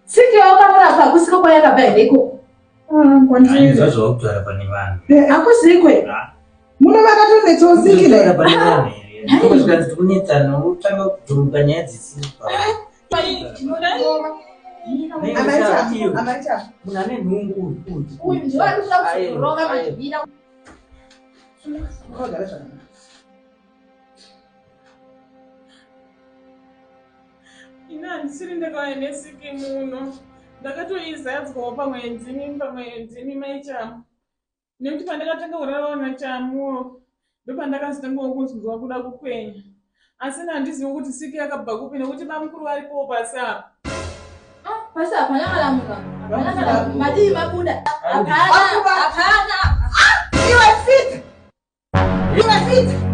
Siki yawakamurapa hakusiko kwayakabva here ikoko? Ah, Zvazvawakutaura pane vanhu. Eh, Hakusikwe. Muno vakatonetsawo siki Kutaura pane vanhu here? Zvikanzi tikunetsana wotanga kudhumuka nyaya dzisiri pa. Amaicha. Munhu ane nhungu uyu. Uyu ndiwo ari kuda kuzorova machibira. Wakagara zvakanaka. Ini handisiri ndakauya nesiki muno. Ndakatoizadzwawo pamwe ndimi pamwe ndimi mai Chamu. Nekuti pandakatanga kurarawo naChamu ndopandakazotangawo kunzwa kuda kukwenya. Asi ini handizivi kuti siki yakabva kupi nekuti bamukuru varipowo pasi apa. Pasi hapana kana munhu. Hapana kana munhu. Madii mabuda. Hapana. Hapana. Iwe fit. Iwe fit.